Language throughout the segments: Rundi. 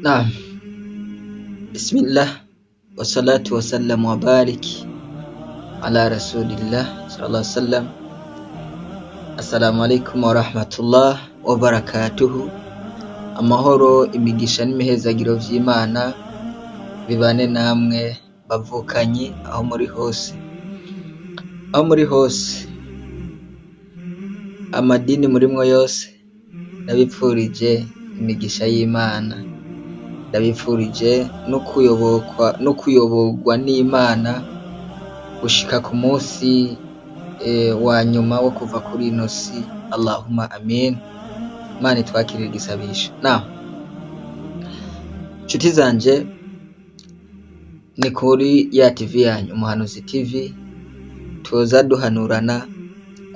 Naam, bismillah wassalatu wassalam wa barik ala rasulillah sallallahu alaihi wasallam. Assalamu alaikum wa rahmatullah wa barakatuhu. Amahoro, imigisha n'imihezagiro vy'Imana bibane namwe bavukanyi aho muri hose, aho muri hose, amadini murimwo yose, ndabipfurije imigisha y'Imana, ndabipfurije no kuyobokwa no kuyoborwa n'Imana gushika ku munsi wa nyuma wo kuva kuri ino si. Allahumma amin. Imana itwakirire igisabisho. Naam, nshuti zanje, ni kuri ya TV yanyu Umuhanuzi TV, tuza duhanurana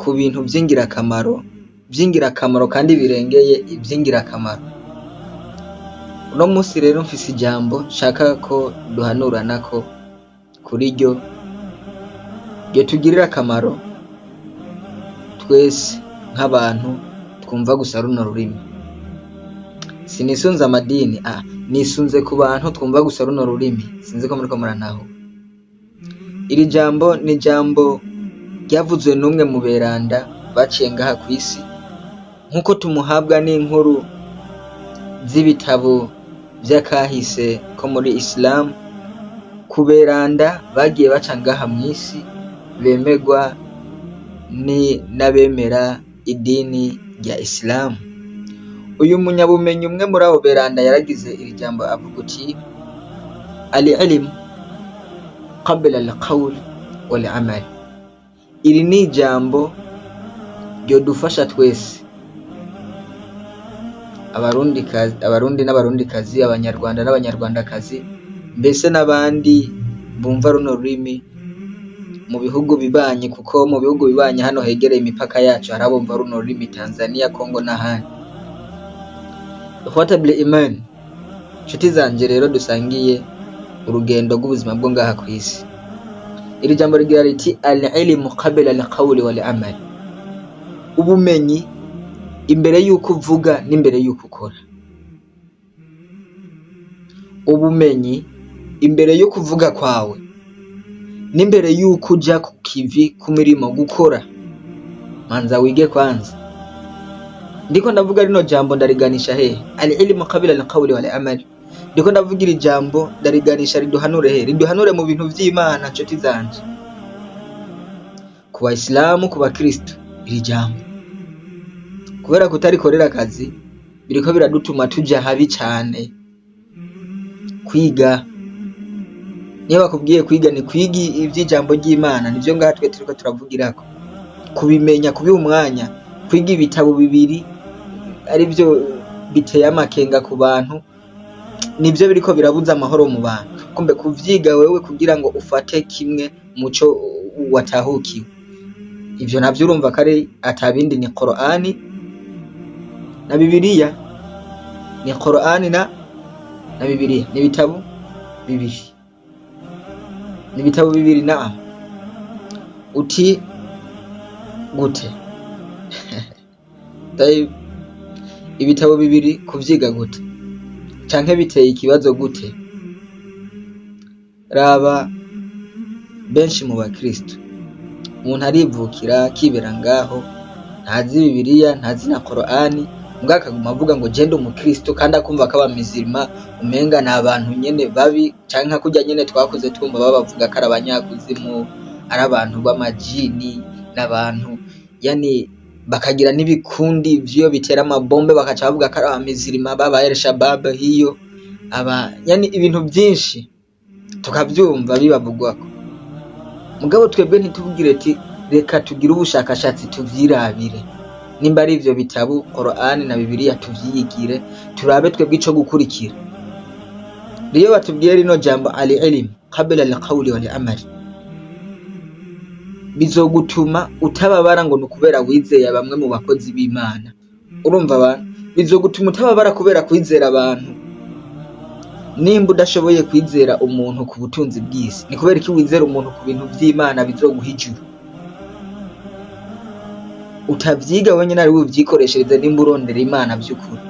ku bintu vy'ingirakamaro, vy'ingirakamaro kandi birengeye ivy'ingirakamaro. Uno munsi rero mfise ijambo nshaka ko duhanuranako kuri ryo, ryotugirira akamaro twese nk'abantu twumva gusa runo rurimi. Sinisunze amadini, nisunze ku bantu twumva gusa runo rurimi. Sinzi ko muriko murantahura. Iri jambo ni ijambo ryavuzwe n'umwe mu beranda baciye ngaha kw'isi, nk'uko tumuhabwa n'inkuru z'ibitabo vy'akahise ko muri Islam, ku beranda bagiye baca ngaha mw'isi bemerwa n'abemera idini rya Islam. Uyu munyabumenyi umwe muri abo beranda yaragize iri jambo avuga uti: al-ilm qabla al-qawl wal-amal. Iri ni ijambo ryodufasha twese abarundi n'abarundikazi, abanyarwanda n'abanyarwandakazi, mbese n'abandi bumva runo rurimi mu bihugu bibanyi, kuko mu bihugu bibanyi hano hegereye imipaka yacu hari abumva runo rurimi, Tanzania, Congo n'ahandi. Ikhwata bil iman, nshuti zanje rero dusangiye urugendo rw'ubuzima bwo ngaha kw'isi. Iri jambo rigira riti: al ilmu qabla al qawli wal amal. Ubumenyi imbere y'uko uvuga n'imbere y'uko ukora. Ubumenyi imbere yo kuvuga kwawe n'imbere y'uko uja ku kivi ku mirimo gukora, manza wige kwanza. Ndiko ndavuga rino jambo ndariganisha hehe? Al ilmu qabla al qawli wal amal. Ndiko ndavuga iri jambo ndariganisha riduhanure he? Riduhanure mu bintu vy'Imana, nshuti zanje. Ku bayisilamu, ku bakristo, iri jambo kubera kutarikorera akazi biriko biradutuma tuja habi cane. Kwiga, niyo bakubwiye kwiga, ni kwiga ivy'ijambo ry'Imana, nivyo ngaha twe turiko turavugirako, kubimenya, kubiha umwanya, kwiga ibitabo bibiri arivyo biteye amakenga ku bantu, nivyo biriko birabuza amahoro mu bantu. Kumbe kuvyiga wewe kugira ngo ufate kimwe muco watahukiwe, ivyo navyo urumva ko ari atabindi, ni Qur'ani na Bibiliya, ni Qur'ani na Bibiliya, ni ibitabo bibiri, ni ibitabo bibiri. Naam, uti gute? Tayib, ibitabo bibiri kuvyiga gute canke biteye ikibazo gute? Raba benshi mu bakristo, umuntu arivukira akibera ngaho, ntazi Bibiliya, ntazi na Qur'ani, mbwa akaguma avuga ngo je ndi umukristo, kandi akumva ko abamizirima umenga ni abantu nyene babi, canke nka kurya nyene twakuze twumva babavuga ko ari abanyakuzimu, ari abantu b'amajini, n'abantu yani bakagira n'ibikundi vyo bitera amabombe, bakaca bavuga ko ari abamizirima baba El Shabab hiyo aba, yani ibintu vyinshi tukavyumva bibavugwako. Mugabo twebwe ntitubwire ati reka tugire ubushakashatsi tuvyirabire, nimba ari ivyo bitabo Qur'ani na Bibiliya tuvyiyigire, turabe twebwe ico gukurikira. Iyo batubwiye rino jambo al ilm qabla al qawli wal amal, bizogutuma utababara ngo ni ukubera wizeye bamwe mu bakozi b'Imana. Urumva abantu, bizogutuma utababara kubera kwizera abantu. Nimba udashoboye kwizera umuntu ku butunzi bw'isi, ni kubera iki wizera umuntu ku bintu vy'Imana bizoguha ijuru? Utavyiga wenyene ari we uvyikoreshereze nimba urondera Imana vy'ukuri.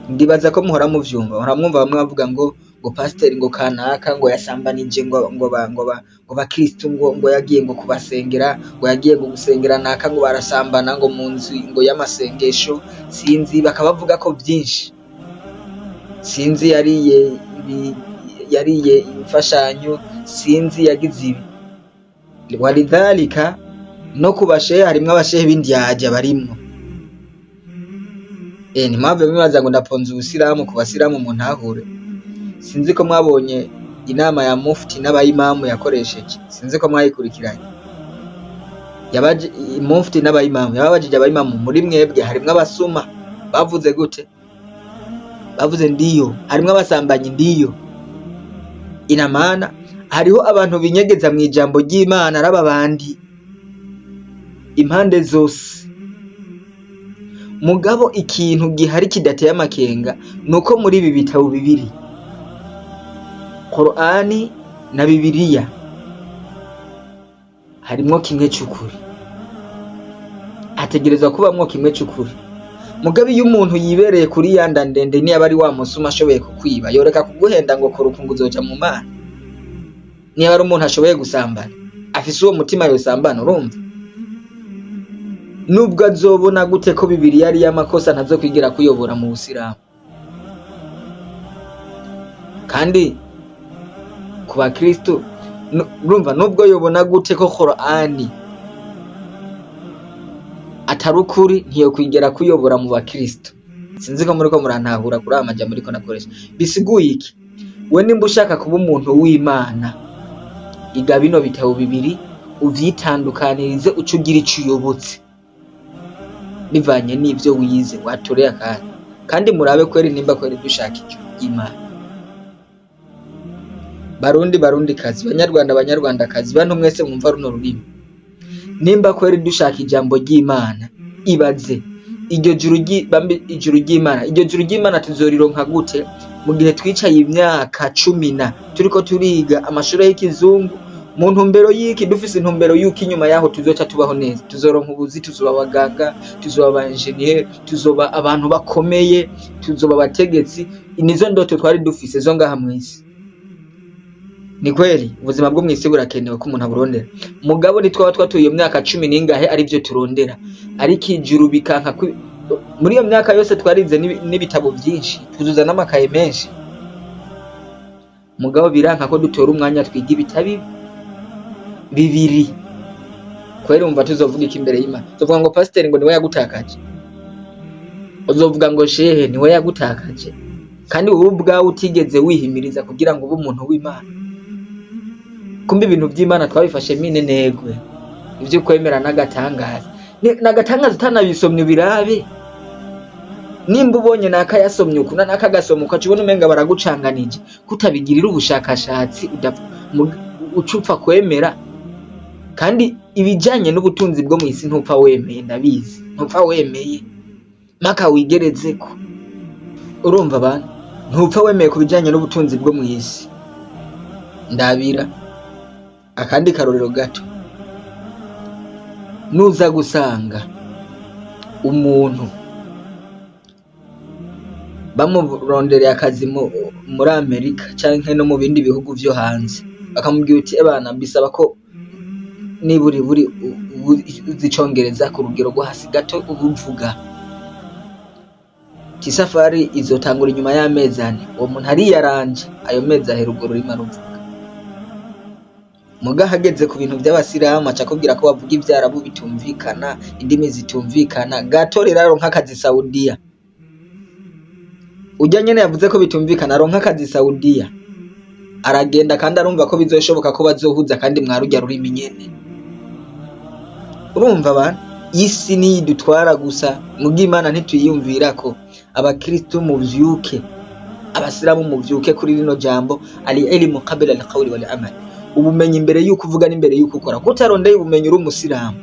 Ndibaza ko muhora muvyumva, muhora mwumva bamwe bavuga ngo pasiteri ngo kanaka ngo yasambanije ngo bakristu ngo yagiye ngo kubasengera, ngo yagiye ngo gusengera naka ngo barasambana ngo mu nzu ngo y'amasengesho, sinzi, bakabavuga ko vyinshi, sinzi yariye ibi, yariye imfashanyo, sinzi yagize ibi. Walidhalika no ku bashehe harimwo abashehe b'indyarya barimwo. Ntimwave mwibaza ngo ndaponze ubusilamu ku basilamu mu ntahure. Sinzi ko mwabonye inama ya mufti n'abayimamu yakoresheje, sinzi ko mwayikurikiranye. Yabaje mufti n'abayimamu, yababajije abayimamu, muri mwebwe harimwo abasuma, bavuze gute? Bavuze ndiyo. Harimwo abasambanyi, ndiyo. Inamana hariho abantu binyegeza mu ijambo ry'Imana araba bandi impande zose. Mugabo ikintu gihari kidateye amakenga nuko muri ibi bitabo bibiri, Korani na Bibiliya, harimwo kimwe c'ukuri, hategerezwa kubamwo kimwe c'ukuri. Mugabo iyo umuntu yibereye kuri ya nda ndende, niba ari wa musuma ashoboye kukwiba, yoreka kuguhenda ngo kora uku ngo uzoja mu Mana. Niba ari umuntu ashoboye gusambana, afise uwo mutima yosambana, urumva nubwo azobona gute ko Bibiliya ari iy'amakosa, ntazokwigira kuyobora mu Busilamu. Kandi ku bakristo, urumva nubwo yobona gute ko Korani atari ukuri, ntiyokwigera kuyobora mu bakristo. Sinzi ko muriko murantahura kuri aya majambo ariko nakoresha. Bisiguye iki? We nimba ushaka kuba umuntu w'Imana, iga bino bitabo bibiri, uvyitandukanirize, uce ugira ico uyobotse bivanye n'ivyo wize watoreye akanya. Kandi murabe kweri nimba kweri dushaka ijuru ry'Imana. Barundi, Barundikazi, Banyarwanda, Banyarwandakazi, bantu mwese mwumva runo rurimi, nimba kweri dushaka ijambo ry'Imana, ibaze iryo juru bambi, ijuru ry'Imana, iryo juru ry'Imana tuzorironka gute mu gihe twicaye imyaka 10 na turiko turiga amashure y'ikizungu mu ntumbero y'iki? Dufise intumbero y'uko inyuma yaho tuzoca tubaho neza, tuzoronka ubuzi, tuzoba abaganga, tuzoba aba engineer, tuzoba abantu bakomeye, tuzoba abategetsi. Nizo ndoto twari dufise zo ngaha mw'isi. Ni kweli ubuzima bwo mw'isi burakenewe ko umuntu aburondera, mugabo ntitwaba twatuye iyo myaka 10 n'ingahe arivyo turondera, ariko ijuru bikanka. Muri iyo myaka yose twarize n'ibitabo vyinshi, tuzuza n'amakaye menshi, mugabo biranka ko dutora umwanya twiga ibitabi bibiri. Kweri wumva tuzovuga iki imbere y'Imana? Tuzovuga ngo pasiteri ngo niwe yagutakaje? Uzovuga ngo shehe niwe yagutakaje, kandi wowe ubwawe utigeze wihimiriza kugira ngo ube umuntu w'Imana? Kumbe ibintu vy'Imana twabifashe minenegwe, ivyo kwemera n'agatangaza. N'agatangaza utanabisomye ubirabe. Nimba ubonye naka yasomye uku na naka agasoma ukaca ubona umenga baragucanganije, kutabigirira ubushakashatsi, uca upfa kwemera. Kandi ibijanye n'ubutunzi bwo mw'isi ntupfa wemeye, ndabizi, ntupfa wemeye mpaka wigerezeko. Urumva bana, ntupfa wemeye ku bijanye n'ubutunzi bwo mw'isi. Ndabira akandi karorero gato: nuza gusanga umuntu bamurondereye akazi muri Amerika canke no mu bindi bihugu vyo hanze, bakamubwira uti: "Ebana, bisaba ko niburi buri uzi icongereza ku rugero rwo hasi gato ubuvuga, ti safari izotangura inyuma y'amezi 4." Uwo muntu ariyaranje, ayo mezi ahera urwo rurimi aruvuga. Muga hageze ku bintu vy'abasilamu, aca akubwira ko bavuga ivyarabu bitumvikana, indimi zitumvikana. Gato rero aronka akazi Saudiya, urya nyene yavuze ko bitumvikana, aronka akazi Saudiya, aragenda, kandi arumva ko bizoshoboka ko bazohuza kandi mwarurya rurimi nyene. Urumva bana, isi niyo idutwara gusa, muga Imana ntituyiyumvirako. Abakristu muvyuke, abasilamu muvyuke kuri rino jambo: al ilmu qabla al qawli wal amal, ubumenyi imbere yuko uvuga n'imbere yuko ukora. Kutarondeye ubumenyi uri umusilamu,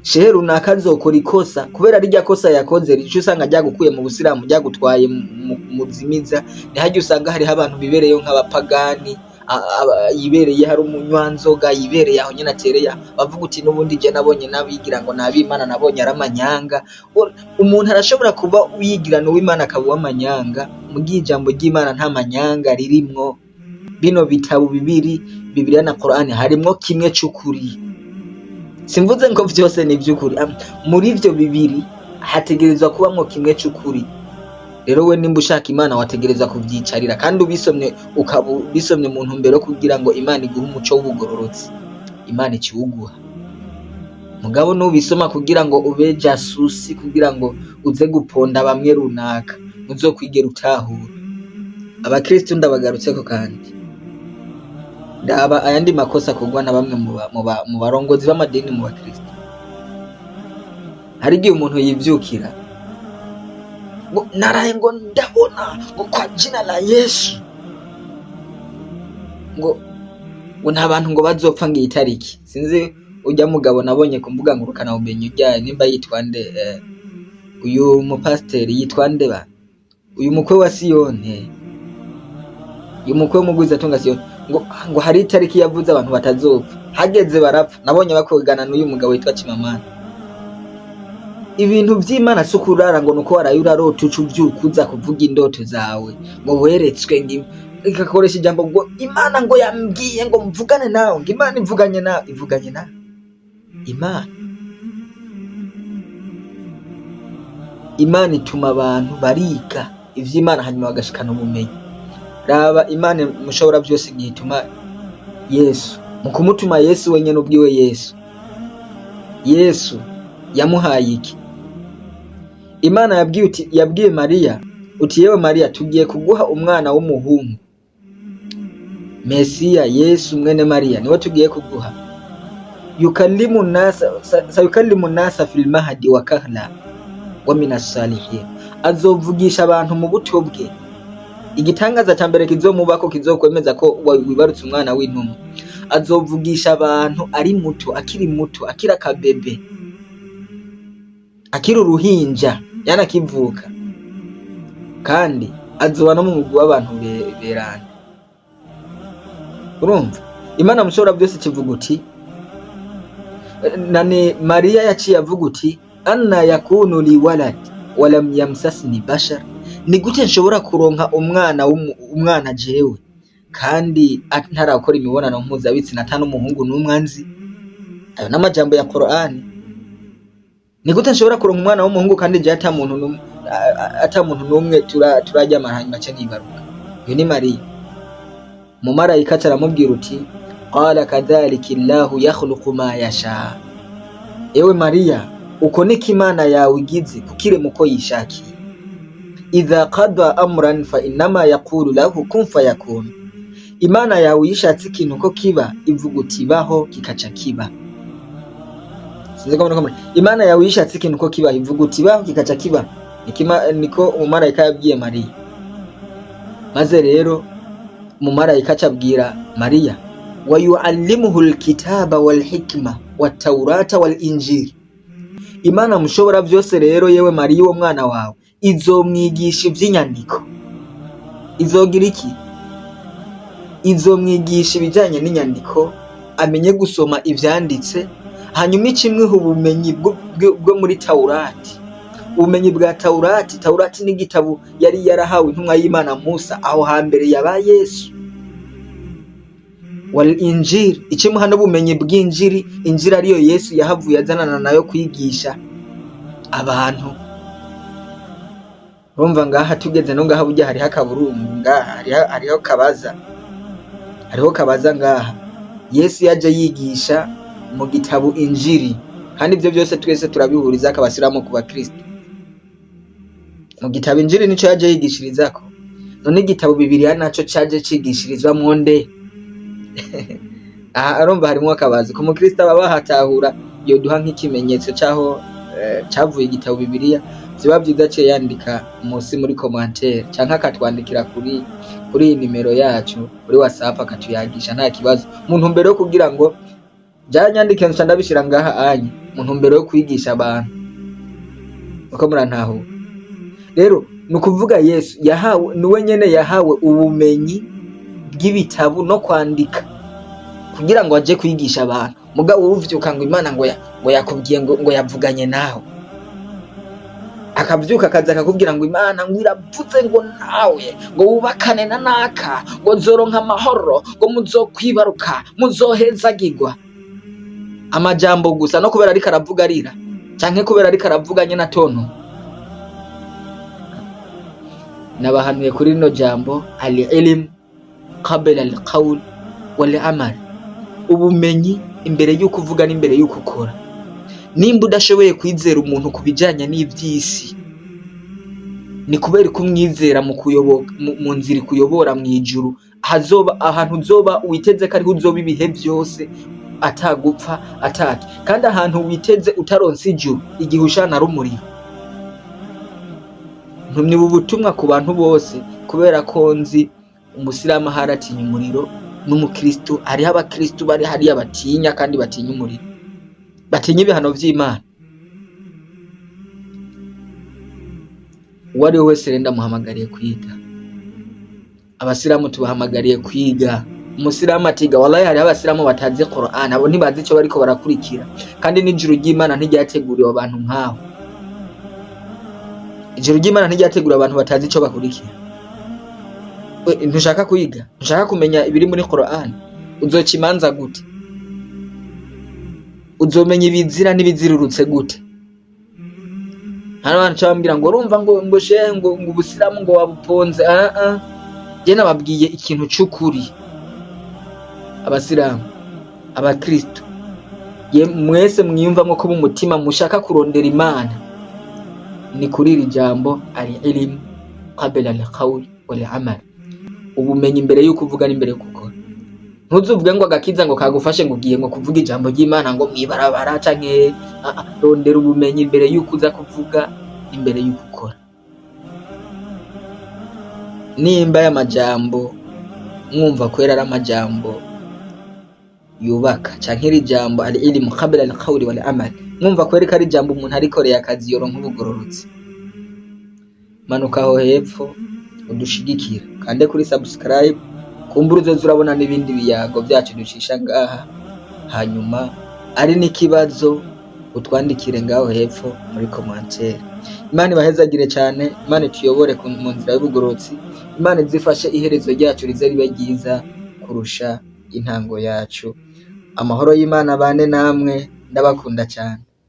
shehe runaka azokora ikosa, kubera rirya kosa yakoze rica usanga ryagukuye mu busilamu, ryagutwaye mu zimiza. Ntihajya usanga hariho abantu bibereyeho nk'abapagani. yibereye hari umunywanzoga yibereye aho nyene atereye aho, bavuga uti n'ubundi je nabonye n'abigira ngo n'abimana nabonye ari amanyanga. Umuntu arashobora kuba uyigirana uw'Imana akaba uw'amanyanga, mugihe ijambo ry'Imana nta manyanga ririmwo. Bino bitabo bibiri, Bibiliya na Korani, harimwo kimwe c'ukuri. Simvuze ngo vyose ni ivy'ukuri, muri ivyo bibiri hategerezwa kubamwo kimwe c'ukuri. Rero we nimba ushaka Imana wategerezwa kuvyicarira, kandi ubisomye ukaba ubisomye mu ntumbero yo kugira ngo Imana iguhe umuco w'ubugororotsi, Imana ikiwuguha. Mugabo nubisoma kugira ngo ube jasusi, kugira ngo uze guponda bamwe runaka, ntuzokwigera utahura. Abakristo ndabagarutseko kandi ndaba ayandi makosa akorwa na bamwe mu barongozi b'amadini mu bakristo. Hari igihe umuntu yivyukira ngo naraye ngo ndabona ngo kwa jina la Yesu ngo nta bantu ngo bazopfa ngo iyi tariki. Sinzi urya mugabo nabonye ku mbuga ngurukana bumenyi urya nimba yitwa nde, uyu mupasiteri yitwa nde ba, uyu mukwe wa Siyoni, uyu mukwe w'umugwizatunga Siyoni, ngo hari itariki yavuze abantu batazopfa, hageze barapfa. Nabonye bakogana n'uyu mugabo witwa Chimamanda. Ibintu vy'Imana si ukurara ngo nuko waraye urarota uca uvyuka uza kuvuga indoto zawe ngo weretswe, ngo igakoresha ijambo ngo Imana ngo yambwiye ngo mvugane nawe, ngo Imana ivuganye nawe, ivuganye nawe. Imana ituma abantu bariga ivy'Imana hanyuma bagashikana ubumenyi. Raba Imana mushobora byose igihe ituma Yesu, mu kumutuma Yesu wenyene ubwiwe, Yesu yamuhaye iki? Imana yabwiye uti, yabwiye Mariya uti: "Yewe Mariya, tugiye kuguha umwana w'umuhungu, Mesiya Yesu mwene Mariya niwe tugiye kuguha, yukallimu nasa sayukallimu nasa fil mahdi wa kahla wa minas salihin, azovugisha abantu mu buto bwe." Igitangaza ca mbere kizomubako kizokwemeza ko wibarutse umwana w'intumwa, azovugisha abantu ari muto, akiri muto, akiri akabebe, akiri uruhinja, yanakivuka, kandi azoba no mu mugwi w'abantu beranda. Urumva Imana mushobora byose kivuga uti nane Mariya yaciye avuga uti: "Anna yakunu li walad walam yamsasni bashar, ni gute nshobora kuronka umwana umwana jewe kandi ntarakora imibonano mpuzabitsina, ata n'umuhungu n'umwe anzi?" Ayo n'amajambo ya Qur'ani. Ni gute nshobora kuronka umwana w'umuhungu kandi jewe ata muntu n'umwe ata muntu n'umwe turaryamana hanyuma ce nibaruka? Iyo ni Mariya. Umumarayika aca aramubwira uti: "Qala kadhalika Allahu yakhluqu ma yasha." Ewe Mariya, uko niko Imana yawe igize kukirema uko yishakiye. Idha qada amran fa innama yaqulu lahu kun fayakun. Imana yawe iyo ishatse ikintu ko kiba, ivuga uti: "Baho", kikaca kiba. Sinzi ko muriko Imana yawe iyo ishatse ikintu ko kiba, ivuga uti: "Baho", kikaca kiba. Niko umumarayika yabwiye Mariya. Maze rero umumarayika aca abwira Mariya: "Wa yuallimuhu alkitaba walhikma wattaurata wal injil." Imana mushobora byose rero, yewe Mariya, uwo mwana wawe izomwigisha ivy'inyandiko. Izogira iki? Izomwigisha ibijanye n'inyandiko, amenye gusoma ivyanditse, hanyuma icimwiha ubumenyi bwo muri Taurati, ubumenyi bwa Taurati. Taurati ni igitabo yari yarahawe intumwa y'Imana Musa aho hambere yaba Yesu. Wal injil, ikimuha n'ubumenyi bw'injiri. Injiri ariyo Yesu yahavuye azanana nayo kwigisha abantu. Urumva ngaha tugeze no ngaha burya hariho akaburungu ngaha, hariho kabaza, hariho kabaza ngaha. Yesu yaje yigisha mu gitabo Injiri, kandi ivyo byose twese turabihuriza akabasilamu ku bakristo. Mu gitabo Injiri nico yaje yigishirizako. None igitabo Bibiliya naco caje cigishirizwamwo nde? Aha arumva harimwo akabazo ku mukristo aba bahatahura, yoduha nk'ikimenyetso c'aho cavuye igitabo Bibiliya. Vyoba vyiza aciye yandika musi muri commentaire, canke akatwandikira kuri iyi nimero yacu kuri WhatsApp, akatuyagisha, nta kibazo, mu ntumbero yo kugira ngo byanyandikiye nca ndabishira ngaha anye, mu ntumbero yo kwigisha abantu uko murantahura. Rero ni ukuvuga Yesu yahawe, niwe nyene yahawe ubumenyi. bw'ibitabu no kwandika kugira ngo aje kwigisha abantu. Mugabo uvyuka ngo Imana ngo ngo yakubwiye ngo yavuganye nawe, akavyuka akaza akakubwira ngo Imana ngo iravuze ngo nawe ngo wubakane na naka, ngo zoronka amahoro, ngo muzokwibaruka, muzohezagirwa. Amajambo gusa, no kubera ariko aravuga arira canke kubera ariko aravuga nyene atonto. Nabahanuye kuri rino jambo al ilm qabla al qawl wal amal, ubumenyi imbere y'uko uvuga n'imbere y'uko ukora. Nimba udashoboye kwizera umuntu ku bijanye n'ivy'isi, ni kubera ko umwizera mu kuyoboka mu nzira ikuyobora mw'ijuru, hazoba ahantu uzoba witeze ko ariho uzoba ibihe vyose, atagupfa ataki. Kandi ahantu witeze utaronse ijuru, igihe ushana ari umuriro. Ntumye ubu butumwa ku bantu bose, kubera ko nzi umusilamu ahari atinya umuriro, n'umukristo. Hariho abakristo bari hariya batinya, kandi batinya umuriro, batinya ibihano vy'Imana. Uwo ari we wese rero ndamuhamagariye kwiga. Abasilamu tubahamagariye kwiga. Umusilamu atiga, wallahi hariho abasilamu batazi Qur'an, abo ntibazi ico bariko barakurikira. Kandi n'ijuru ry'Imana ntiryateguriwe abantu nk'abo. Ijuru ry'Imana ntiryateguriwe abantu batazi ico bakurikira. Ntushaka kwiga, ntushaka kumenya ibiri muri Qur'an, uzoca imanza gute? Uzomenya ibizira n'ibizirurutse gute? Hano abantu baca bambwira ngo urumva ngo shehe ngo ubusilamu ngo wabuponze. Ah ah, je nababwiye ikintu c'ukuri. Abasilamu, abakristo, mwese mwiyumvamwo ko mu mutima mushaka kurondera Imana, ni kuri iri jambo al ilm qabla al qawl wal amal, ubumenyi imbere y'uko uvuga n'imbere y'uko ukora. Ntuzuvuge ngo agakiza ngo kagufashe ngo ugiye ngo kuvuga ijambo ry'Imana ngo mwibarabara canke rondera ubumenyi imbere y'uko uza kuvuga, imbere y'uko ukora. Nimba aya majambo mwumva kwera ari amajambo yubaka, canke iri jambo al ilm qabla al qawli wal amal, mwumva kwera ko ari ijambo umuntu arikoreye akazi yoronka ubugororotsi, manuka aho hepfo udushigikira, kande kuri subscribe, kumbura uzoza urabona n'ibindi biyago vyacu ducisha ngaha. Hanyuma ari n'ikibazo utwandikire ngaho hepfo muri commentaire. Imana ibahezagire cane, Imana ituyobore mu nzira y'ubugororotsi, Imana izifashe iherezo ryacu rize ribe ryiza kurusha intango yacu. Amahoro y'Imana abane namwe, ndabakunda cane.